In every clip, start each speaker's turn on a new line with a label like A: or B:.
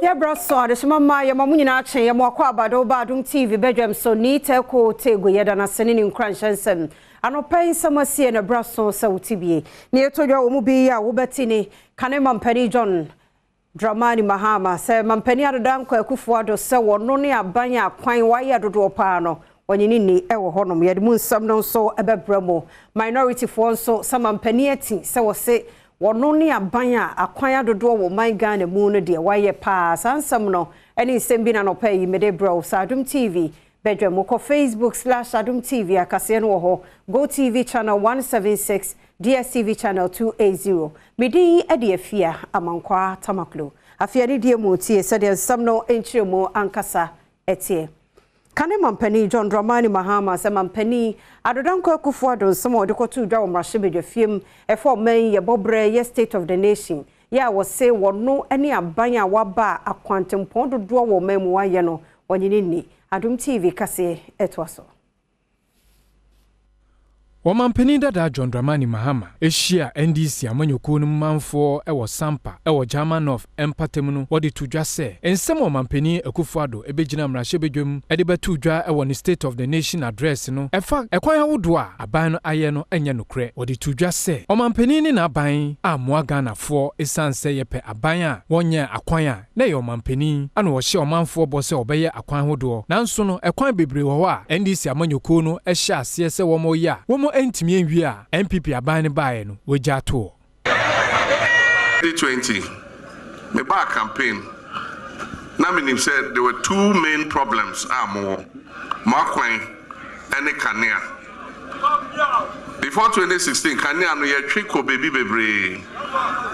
A: Yɛbrɛ so adehyema mma yɛma mo nyinaa kye yɛma akɔ abado ba Adom TV badwam so ni tɛko tego yɛda no ase ne ne nkuranhyɛ nsɛm anɔpa yi nsɛm asie na ɛbrɛ so sɛ wote bie ne yɛtɔ dwa wɔ mu bi a wobɛte ni kane mampani John Dramani Mahama sɛ mampani Addo Dankwa Akufo-Addo sɛ wɔno ne aban a kwan wayɛ dodoɔ paa no wɔnye ne ni wɔ hɔnom. Yɛde mu nsɛm no nso bɛbrɛ mo. Minorityfoɔ nso sɛ mampani ati sɛ wɔse wɔno ne aban a akwan adodoɔ wɔ man Ghana mu no deɛ wayɛ paa. Saa nsɛm no ne nsɛm bi na nɔpɛ yi mede brɛ wo sɛ Adom TV badwam. Wokɔ Facebook slash Adom TV akaseɛ no wɔ hɔ. Go TV channel 176, DSTV channel 280. Me din de Afia Amankwaa Tamaklo. Afei anidie mu tie sɛdeɛ nsɛm no nkyerɛmu ankasa ɛteɛ. Kane mampanin John Dramani Mahama sɛ mampanin Addo Dankwa Akufo-Addo nsɛm a wɔde kɔtoo dwa wɔ mmarahyɛbadwafie mu ɛfa ɔman yi yɛbɔ berɛ yɛ State of the Nation yɛ a wɔse wɔno ne aban a waba a akwantempɔn dodoɔ wɔ ɔman mu wayɛ no wɔnye ne nni. Adom TV kaseɛ ɛtoa so.
B: Ɔmampanin dada John Dramani Mahama ahyia NDC amanyɔkuo no mu manfoɔ wɔ Sampa wɔ German North mpɔtam no, wɔde to dwa sɛ nsɛm a Ɔmampanin Akufo-Addo bɛgyina mmarahyɛbadwam de bɛtoo dwa wɔ ne State of the Nation Address no ɛfa ɛkwan ahodoɔ a aban no ayɛ no nyɛ nokorɛ. Wɔde to dwa sɛ Ɔmampanin ne n'aban ammoa Ghanafoɔ ɛsiane sɛ yɛpɛ aban a wɔnyɛɛ akwan a na ɛyɛ ɔmanpanin a na ɔhyɛ ɔmanfoɔ bɔ sɛ ɔbɛyɛ akwan hodoɔ nanso no ɛkwan bebree wɔ hɔ a NDC amanyɔkuo no hyɛ aseɛ sɛ wɔn reyɛ a wɔn ntumi nwie a NPP aban no baeɛ no wɔagya ato hɔ.
C: 2020 me baa campaign na me nim sɛ there were two main problems a mo wɔ, mo akwan ɛne kanea. Before 2016 kanea no yɛtwe kɔ baabi bebree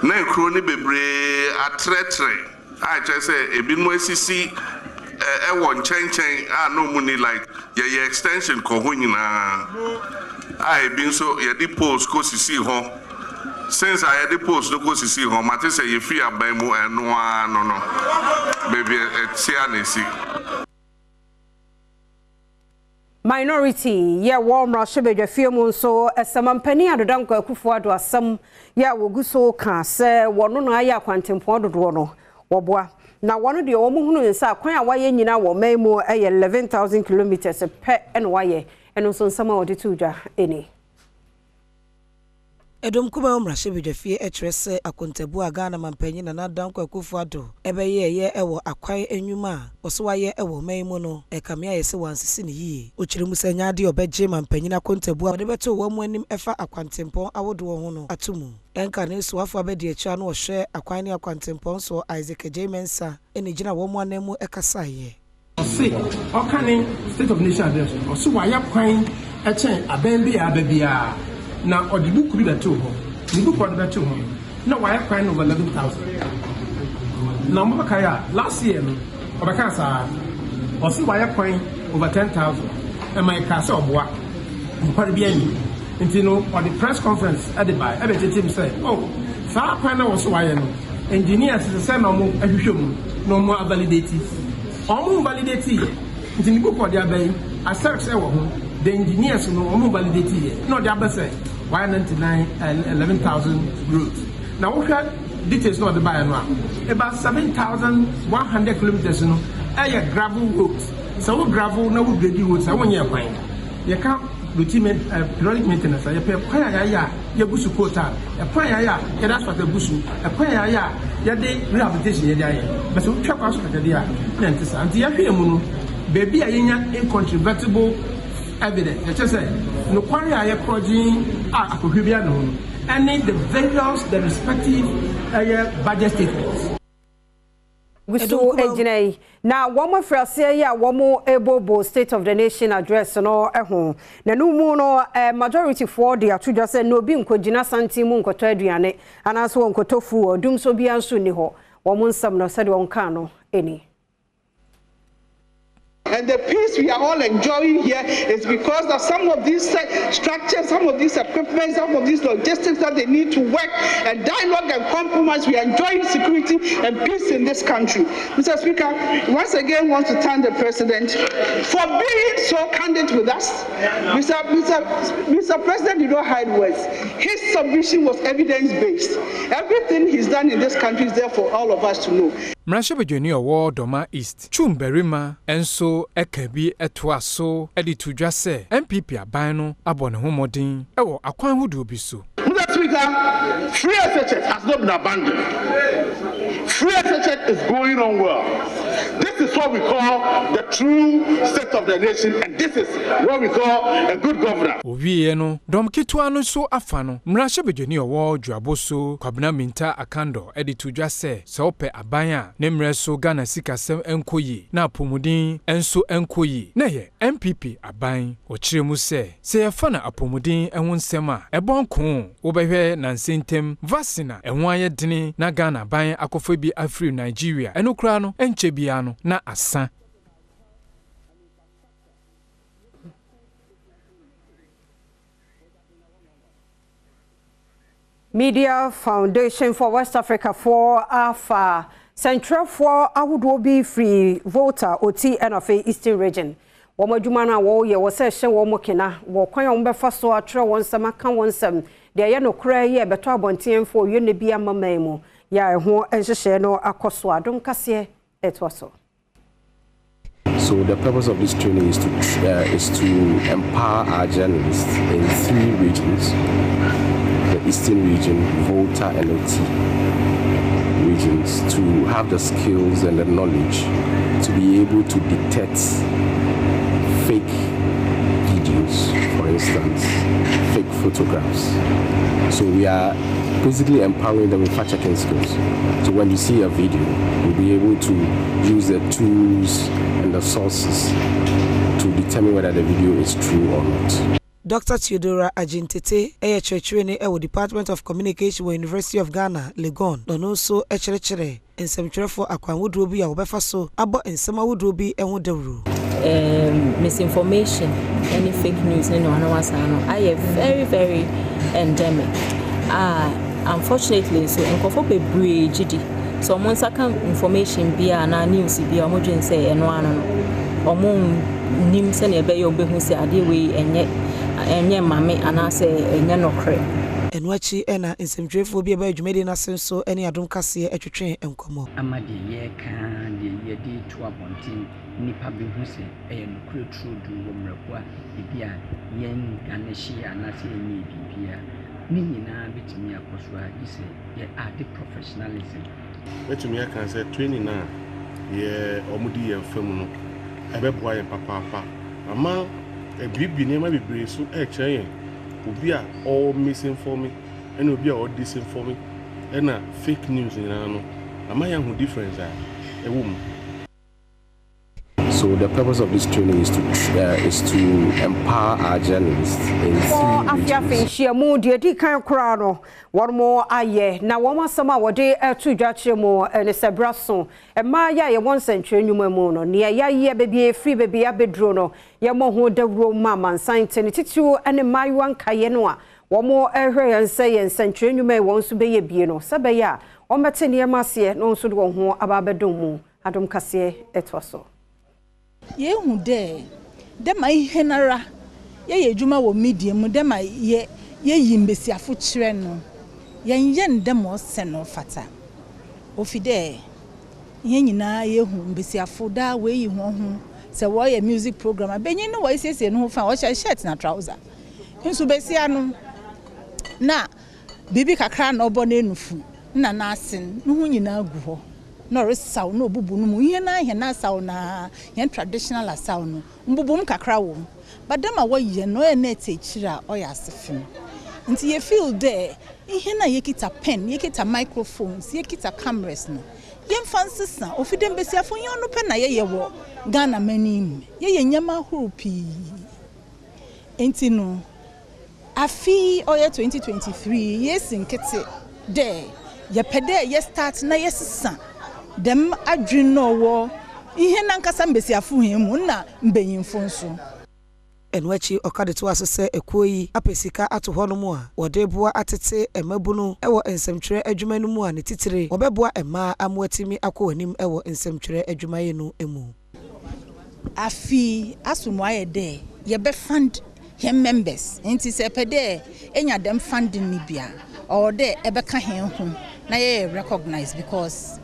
C: na nkuro no bebree atrɛtrɛ a ɛkyerɛ sɛ ebinom asisi ɛwɔ nkyɛnkyɛn a na ɔmu ni light. Yɛyɛ extension kɔ hɔ nyinaa a ebi nso yɛde poles kɔ sisi hɔ. Since a yɛde poles no kɔ sisi hɔ, mate sɛ yɛfiri aban mu ɛno ara no baabi ɛte a na esi.
A: Minority yɛ wɔ mmarahyɛbadwafie mu nso ɛsɛmampanin Addo Dankwa Akufo-Addo asɛm yɛ a wɔgu so ka sɛ wɔno no ayɛ akwantempɔn dodoɔ no wɔboa na wɔn deɛ wɔn hunu nsa kwan a wɔayɛ nyinaa wɔ ɔman mu yɛ 11,000 kilometres pɛ ɛna wɔayɛ. Ɛno nso nsɛm a wɔde to dwa ɛni.
D: Ɛdɔm kumaa mmarahyɛbadwafie kyerɛ sɛ akontabu a Ghana mampanyin Nana Dankwa Akufo-Addo ɛbɛyɛɛyɛ ɛwɔ akwan nnwuma a wɔso wayɛ ɛwɔ ɔman yi mu no ɛkame ayɛ sɛ wansisi ne yie. Ɔkyerɛ mu sɛ nyɛ adeɛ a ɔbɛgye mampanyin akontabu a wɔde bɛto wɔn mu anim ɛfa akwantempɔn ahodoɔ ho no ato mu. Ɛnka ne soafoɔ abɛdi akyire a na ɔhwɛ akwan ne akwantempɔn so Isaac Adjei Mensah ɛna gyina wɔn anan mu ɛkasaeɛ.
E: Ɔse ɔka ne State of Nation Address no, ɔse wayɛ kwan ɛkyɛn abɛn bi a aba biara, na ɔde book bi bɛtoo hɔ. Ne book a ɔde bɛtoo hɔ no, na wayɛ kwan no over 11,000. Na ɔmo bɛkae a last year no ɔbɛka saa, ɔse wayɛ kwan over 10,000. Ɛma ɛkaa sɛ ɔboa nokware bi anyi nti no ɔde press conference ɛde bae ɛbɛkyekyem sɛ, oh, saa kwan na wɔso wayɛ no, engineers sɛ na ɔmo ahwehwɛ mu na ɔmo avalidate. Ɔmo validate yɛ nti ne book ɔde aba yi asterisk ɛwɔ ho, the engineers no ɔmo validate yɛ na ɔde aba sɛ wayɛ 99 11,000 roads. Na wohwɛ details na ɔde baeɛ no a, about 7,100 kilometers no ɛyɛ gravel roads. Sɛ wo gravel na wo grade roads a, wonyɛ kwan. Yɛka routine periodic maintenance a, yɛpɛ kwan a yɛayɛ a yɛgu so coal tar, ɛkwan a yɛayɛ a yɛde asphalt agu so, ɛkwan a yɛayɛ a yɛde rehabilitation yɛde ayɛ. Bɛ sɛ wotwa kwan so kɛkɛ a na ɛnte saa. Nti yɛhwɛ mu no, baabi a yɛnya incontrovertible evidence, yɛkyerɛ sɛ nokware a yɛkorɔgyen a akɔhwɛ bi ano no ɛne the various, the respective ɛyɛ budget statements.
A: Gu so gyina yi na wɔn afiri aseɛ yi a wɔn ebobo State of the Nation Address no ho na no mu no, majority foɔ de ato dwa sɛ na obi nkɔgyina santen mu nkɔtɔ aduane anaasɛ wɔn nkɔtɔ fuel dum so biara nso nni hɔ. Wɔn nsɛm no sɛdeɛ wɔn kaa no ani.
F: And the peace we are all enjoying here is because of some of these structures, some of these equipment, some of these logistics that they need to work and dialogue and compromise. We are enjoying security and peace in this country. Mr. Speaker, once again want to thank the President for being so candid with us. Mr. President did not hide words. His submission was evidence-based. Everything he's done in this country is there for all of us to know.
B: Mmarahyɛbadwani a ɔwɔ Dormaa East, Twum Barima nso ka bi toa so de to dwa sɛ NPP aban no abɔ ne ho mmɔden wɔ akwan hodoɔ bi so.
G: Mr. Speaker, free SHS has not been abandoned. Free SHS is going on well. This is what we call the true state of the nation, and this is what we call a good governor.
B: Owieɛ no, dɔm ketewa no nso afa no, mmarahyɛbadwani a ɔwɔ Juaboso, Kwabena Mintah Akandoh de to dwa sɛ, sɛ wopɛ aban a ne mmerɛ so Ghana sikasɛm nkɔ yie na apɔmuden nso nkɔ yie na ɛyɛ NPP aban. Ɔkyerɛ mu sɛ, sɛ yɛfa no apɔmuden ho nsɛm a, ɛbɔ nko wobɛhwɛ nansa ntam vaccine a ɛho ayɛ dene na Ghana aban akɔfa bi afiri Nigeria, ɛno koraa no ɛnkyɛ biara no na asa.
A: Media Foundation for West Africa foɔ afa sɛntwerɛfoɔ ahodoɔ bi firi Volta, Oti ɛna afei Eastern Region. Wɔn adwuma no a wɔreyɛ wɔ sɛ ɛhyɛ wɔn kena wɔ kwan a wɔbɛfa so atwerɛ wɔn nsɛm aka wɔn nsɛm deɛ ɛyɛ nokorɛ yɛ ɛbɛtɔ abɔnten mfo owie ne bi ama man mu yɛ a ɛho nhyehyɛeɛ no akɔ so. Adom kaseɛ ɛtoa so.
H: So the purpose of this training is to empower our journalists in three regions: the Eastern region, Volta, and Oti regions, to have the skills and the knowledge to be able to detect fake videos, for instance, fake photographs. So we are basically empowering them with fact-checking skills. So when you see a video, you'll be able to use the tools and the sources to determine whether the video is true or not.
D: Dr. Theodora Agintete ɛyɛ kyerɛkyerɛni ɛwɔ Department of Communication wɔ University of Ghana, Legon, na ɔno nso kyerɛkyerɛ nsɛmtwerɛfoɔ akwan ahodoɔ bi a wɔbɛfa so abɔ nsɛm ahodoɔ bi ho dawuro.
I: Misinformation ne fake news ne nneɛma no saa no ayɛ very very endemic a unfortunately nso nkurɔfoɔ bebree gye di sɛ ɔmo nsa ka information bi a anaa news bi a ɔmo dwen sɛ ɛno ano no, ɔmo nim sɛnea ɛbɛyɛ ɔmo bɛhu sɛ adeɛ wei ɛnyɛ mame anaasɛ ɛnyɛ nokorɛ.
D: Ɛno akyi ɛna nsɛmtwerɛfoɔ bi a ɛbɛyɛ dwumadie no ase nso ne Adom kaseɛ atwetwe nkɔmmɔ.
J: Ama deɛ yɛreka, deɛ yɛde to abɔnten, nnipa bɛhu sɛ ɛyɛ nokorɛ turodoo wɔ mmerɛko a ebi a yɛn garnish anaasɛ yɛnyɛ biribiara ne nyinaa bɛtumi akɔ so a gye sɛ yɛ ade professionalism.
C: Mɛtumi aka sɛ training a yɛ ɔmo di yɛn fam no ɛbɛboa yɛn papaapa ama abiebie nneɛma bebree so ɛrekyerɛ yɛn obi a ɔwɔ misinform ɛna obi a ɔwɔ disinform ɛna fake news nyinaa no ama yɛn ho difference a ɛwɔ mu.
H: So the purpose of this training is to empower our journalists in
A: wɔ
H: three
A: afiafe
H: regions.
A: Nhyiamu deɛ di kan koraa no wɔn mo ayɛ na wɔn asɛm a wɔde ɛto dwa kyerɛ mu ɛne sɛ bra so mmaa yɛ a yɛwɔ nsɛntwerɛ nnwuma mu no nea yɛayɛ baabi efiri baabi abɛduro no yɛmmɔ ho dawuro ma amansan te ne titiriw ne mmaayewa nkaeɛ no a wɔn ɛhwɛ yɛn sɛ yɛn nsɛntwerɛ nnwuma yi wɔn nso bɛyɛ bie no sɛ bɛyɛ a wɔmmɛte nneɛma aseɛ na wɔn nso de wɔn ho aba abɛdom mu. Adom kaseɛ ɛtoa so.
K: Yɛhu dɛ dɛma ihe nara yɛyɛ adwuma wɔ media mu dɛma yɛ yɛyi mbesiafo kyerɛ no yɛnyɛ no dɛm ɔsɛ no fata ofi dɛ yɛn nyinaa yɛhu mbesiafo daa wɔayi wɔn ho sɛ wɔyɛ music program a benyin no wɔasiesie ne ho fa ɔhyɛ shirt na trouser nso besia no na biribi kakra na ɔbɔ n'enufu na n'ase ne ho nyinaa gu hɔ na ɔresaw na obubu no mu yɛn na yɛn asaw na yɛn traditional asaw no mbubum kakra wɔ mu but dɛm a wɔyɛ no ɔyɛ net akyire a ɔyɛ ase fam nti yɛ feel dɛ ihe na yɛkita pen, yɛkita microphones, yɛkita cameras no yɛmfa nsesa ofi dɛ mbesiafo yɛn ɔno pɛ na yɛyɛ wɔ Ghana mani mu yɛyɛ nneɛma ahorow pii nti no afi ɔyɛ 2023 yɛsi nkete dɛ yɛpɛ dɛ yɛ start na yɛsesa dɛm adwene no ɔwɔ ihe nankasa mbesiafo hɛn mu na mbanyimfo nso.
D: Ɛno akyi ɔka de to ase sɛ ekuo yi apɛ sika ato hɔnom a wɔde boa atete mmabunu wɔ nsɛmtwerɛ adwuma no mu a ne titire wɔbɛboa mmaa ama wɔatumi akɔ anim wɔ nsɛmtwerɛ adwumayɛ no mu.
K: Afi asom ayɛ dɛ yɛbɛ fund hɛn members nti sɛ ɛpɛ dɛ enya dɛm funding ni bi a ɔwɔ dɛ ɛbɛka hɛn ho na yɛyɛ recognize because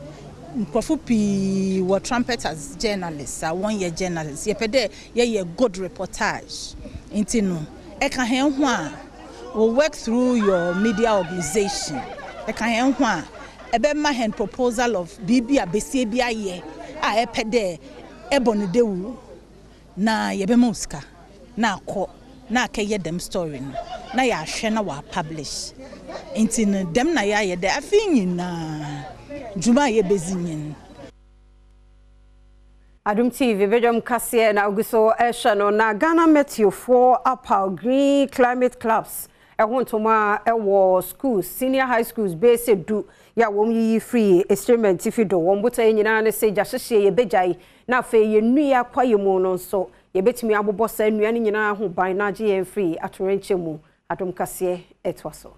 K: Nkorɔfo pii wɔ trumpet as journalists a wɔnnyɛ journalists. Yɛpɛ dɛ yɛyɛ good reportage ntsi no ɛka hɛn ho a we work through your media organisation. Ɛka hɛn ho a ɛbɛma hɛn proposal of biribi a basia bi ayɛ a ɛpɛ dɛ ɛbɔ no dawur na yɛbɛma wo sika na akɔ na akɛyɛ dɛm story no na yɛahwɛ na wɔapublish. Ntsi no dɛm na yɛayɛ dɛ afe yi nyina dwuma a yebedzi nye no.
A: Adom TV badwam kaseɛ na ogu so rehwɛ no. Na Ghana Meteofoɔ apaw Green Climate Clubs ho ntoma wɔ schools, senior high schools bɛyɛ sɛ du yɛ a wɔn yiyi firi Esirema ntifi do. Wɔn botaeɛ nyinaa ne sɛ gya hyehyeɛ yɛbɛgyae na afei yɛn nnua kwaeɛ mu no nso yɛbɛtumi abobɔ saa nnua no nyinaa ho ban na agye yɛn firi atoyerɛnkyɛm mu. Adom kaseɛ ɛtoa so.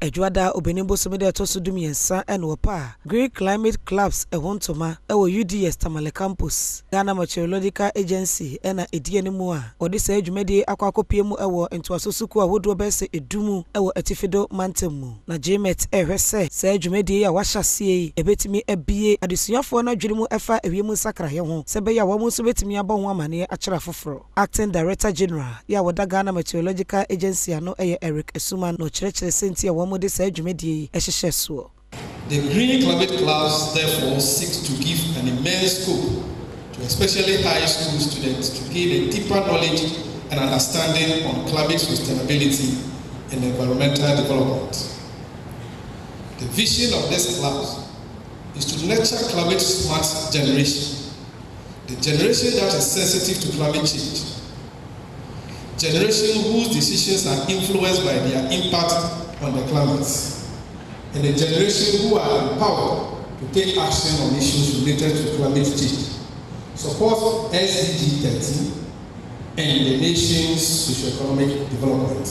D: Adwoada Obenin bosome da ɛtɔ so dumiɛnsa na wɔpaa Green Climate Clubs ho ntoma wɔ UDS Tamale Campus. Ghana Meteorological Agency na ɛdi anim a wɔde saa dwumadie yi akɔ akɔpue mu wɔ ntoaso sukuu ahodoɔ bɛyɛ sɛ du mu wɔ Atifido mantam mu. Na GMet rehwɛ sɛ saa dwumadie yi a wɔahyɛ aseɛ yi bɛtumi abue adesuafoɔ no adwene mu ɛfa ewiem nsakraeɛ ho sɛ ɛbɛyɛ a wɔn nso bɛtumi abɔ ho amaneɛ akyerɛ afoforɔ. Acting Director General yi a wɔda Ghana Meteorological Agency ano yɛ Eric Asuman na ɔkyerɛkyerɛ sɛnti a wɔde saa dwumadie yi hyehyɛ soɔ.
L: The Green Climate Clubs therefore seeks to give an immense scope to especially high school students to gain a deeper knowledge and understanding on climate sustainability and environmental development. The vision of this club is to nurture climate smart generation, the generation that is sensitive to climate change, generation whose decisions are influenced by their impact on the climate, and a generation who are empowered to take action on issues related to climate change, support SDG 13 and the nation's socio-economic development.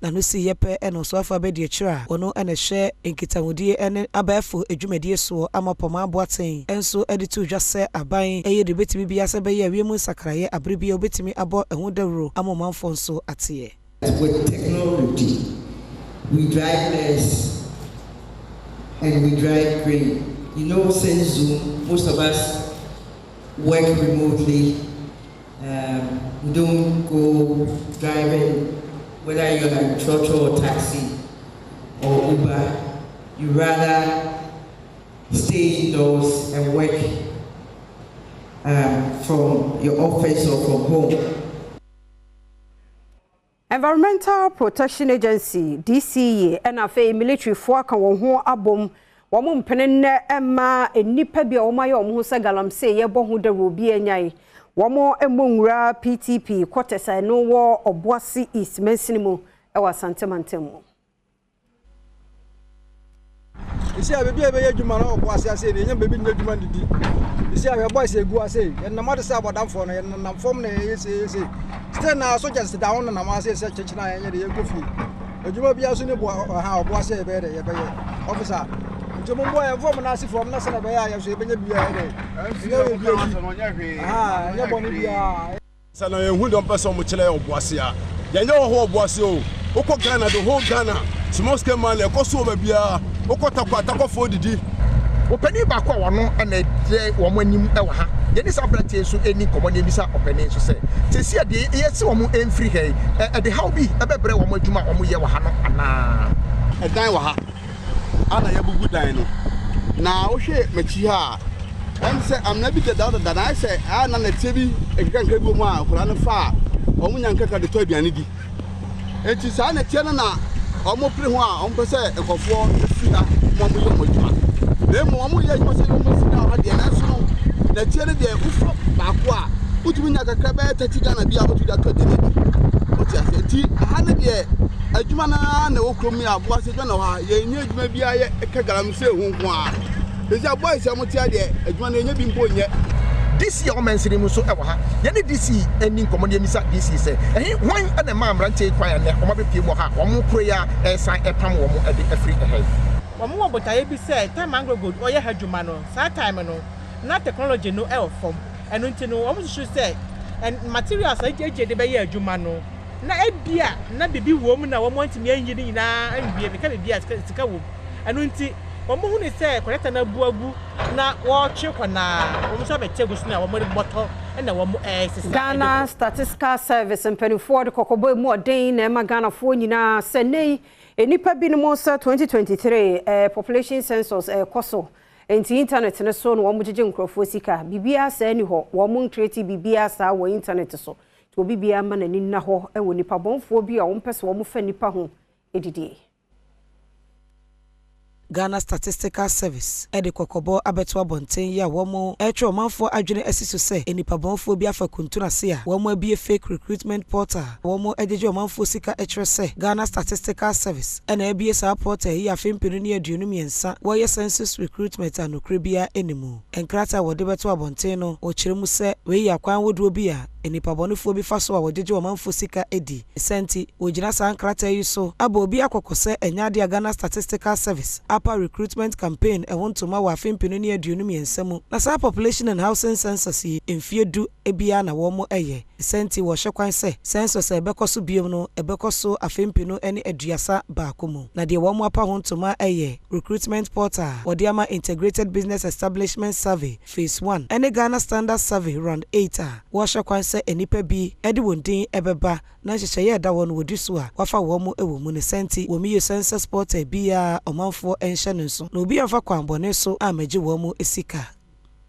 D: N'ano siiɛ pɛ na ɔsoafoɔ abadiakyire a ɔno na ɛhwɛ nkitahodie ne abɛɛfo dwumadie soɔ Ama Pomah Boateng nso de too dwa sɛ aban yɛ deɛ ɔbɛtumi biara sɛ ɛbɛyɛ a wiem nsakraeɛ aberɛ biara ɔbɛtumi abɔ ɛho dawuro ama ɔmanfoɔ nso ateɛ.
M: With technology, we drive less and we drive green. Since Zoom, most of us work remotely. We don't go driving, whether you're in trotro or taxi or Uber. You rather stay indoors and work from your office or from home.
A: Environmental Protection Agency, DCE, ɛna afei military foɔ aka wɔn ho abom. Wɔn mpene nnɛ ɛma nnipa bi a wɔn ayɛ wɔn ho sɛ galamsey yɛbɔ ho dawuro bi anyae. Wɔn mmɔ nwura PTP quarters a ɛno wɔ Obuasi East mansini mu ɛwɔ Asante mantam mu.
N: Esi a beebi a yɛbɛyɛ adwuma na Obuasi ase deɛ, yɛnyɛ beebi nyɛ adwuma ndidi. Esi a hwɛ boys egu ase, yɛnam ade sɛ abɔdamfoɔ no, yɛnam fam na yɛyɛ se yɛyɛ se. Still na soldiers da ho nenam ase sɛ kyekyere a yɛnyɛ de yɛnkɔ fie. Adwuma biara nso ne bo ha Obuasi a yɛbɛyɛ dɛ yɛbɛyɛ. Officer, nti mo mboa yɛn fam na ase fam na sɛ na ɛbɛyɛ a yɛn nso yɛbɛnya bi a yɛ dɛ. Ɛnyɛ bi adi. Aha, ɛnyɛ bɔne biara.
O: Sɛ na yɛn hu deɛ ɔmpɛ sɛ ɔmo kyerɛ yɛ Obuasi a, yɛnyɛ wɔ hɔ Obuasi o. Wokɔ Ghana, the whole Ghana, small scale mining ɛkɔ so wɔ baabiara. Wokɔ Tarkwa, Tarkwafoɔ didi.
P: Ɔpanin baako a ɔno na ɛkyerɛ wɔn anim wɔ ha. Yɛne saa aberanteɛ yi nso redi nkɔmmɔ na yɛbisa ɔpanin nso sɛ, seesei a deɛ yɛse wɔn mfiri ha yi, ɛde haw bi bɛbrɛ wɔn adwuma a wɔyɛ wɔ ha no anaa?
Q: Ɛdan wɔ ha a na yɛabubu dan no, na wohwɛ m'akyi ha a, ɛm sɛ amena bi dada dada na ayɛ sɛ a na nɛteɛ bi nkakrankra bi wɔ mu a nkwadaa no fa a wɔn nya nkakra de tɔ aduane di. Enti saa nɛteɛ no na wɔn pere ho a wɔn pɛ sɛ nkurɔfoɔ firi ha ma wɔn yɛ wɔn adwuma. Na mmom wɔn yɛ adwuma sɛ wɔn si dan ha deɛ, nanso no nɛteɛ no deɛ wofa baako a wotumi nya kakra bɛyɛ 30 Ghana bi a wotumi de atɔ aduane adi. Wote aseɛ? Nti ha no deɛ adwuma no ara na ɛwɔ kurom yi a aboa sɛ adwuma na ɛwɔ ha. Yɛnyɛ adwuma biara yɛ ɛka galamsey ho nko ara. Sɛ boys a wɔte ha deɛ adwuma no yɛnyɛ bi mpo nyɛ.
P: DC a ɔwɔ mansini mu nso wɔ ha. Yɛne DC nni nkɔmmɔ na yɛmmisa DC sɛ, ɛhe, hwan na ɛmaa mmeranteɛ yi kwan a nnɛ wɔabɛpue mu wɔ ha a wɔn koro yi ara resan repam wɔn de afiri ɛha yi?
R: Wɔn wɔ botaeɛ bi sɛ time AngloGold ɔyɛ ha dwuma no, saa time no na technology no wɔ fam, ɛno nti no wɔn susu sɛ materials a AJ de bɛyɛ adwuma no na ebia na biribi wɔ mu na wɔn antumi anyi ne nyinaa anwie, meka biribi a sika wɔ mu, ɛno nti. Wɔhunuu sɛ kɔnɛkta no abu agu na wɔretwe kɔ na wɔn nso abɛte agu so na wɔde bɔtɔ na wɔresesa de
A: Ghana
R: kɔ.
A: Statistical Service mpanimfoɔ de kɔkɔbɔ emu ɔden na ɛma Ghanafoɔ nyinaa sɛ nnɛ yi nnipa binom sɛ 2023 population census ɛrekɔ so nti internet no so na wɔgyegye nkurɔfoɔ sika. Biribiara saa nni hɔ, wɔn ncreate biribiara saa wɔ internet so. Nti obi biara mma n'ani nna hɔ wɔ nnipa bɔnfoɔ bi a wɔmpɛ sɛ wɔfa nnipa ho didie.
D: Ghana Statistical Service de kɔkɔbɔ abɛto abɔnten yi a wɔretwe ɔmanfoɔ adwene asi so sɛ nnipabɔnfoɔ bi afa kuntun ase a wɔabue fake recruitment portal a wɔgyegye ɔmanfoɔ sika kyerɛ sɛ Ghana Statistical Service na abue saa portal yi afe mpenu ne 23 wɔreyɛ census recruitment a nokorɛ biara nni mu. Nkrataa a wɔde bɛto abɔnten no wɔkyerɛ mu sɛ wei yɛ akwan ahodoɔ bi a nnipabɔnefoɔ bi fa so a wɔgyegye ɔmanfoɔ sika di. Ne saa nti, wɔgyina saa nkrataa yi so abɔ obi akɔkɔ sɛ ɛnyɛ adeɛ a Ghana Statistical Service apa recruitment campaign ho ntoma wɔ afe 2023 mu. Na saa Population and Housing Census yi mfeɛ du biara na wɔyɛ. Ne saa nti, wɔhwɛ kwan sɛ census a ɛbɛkɔ so bio no ɛbɛkɔ so afe 2031 mu. Na deɛ wɔapa ho ntoma yɛ recruitment portal a wɔde ama Integrated Business Establishment Survey Phase One ne Ghana Standard Survey Round 8 a wɔrehwɛ kwan sɛ nnipa bi de wɔn din bɛba na nhyehyɛeɛ a ɛda hɔ no wɔdi so a wɔafa wɔn wɔ mu. Ne saa nti, wɔmmue census portal biara a ɔmanfoɔ nhyɛ no nso na obi amfa kwan bɔne so ammɛgye wɔn sika.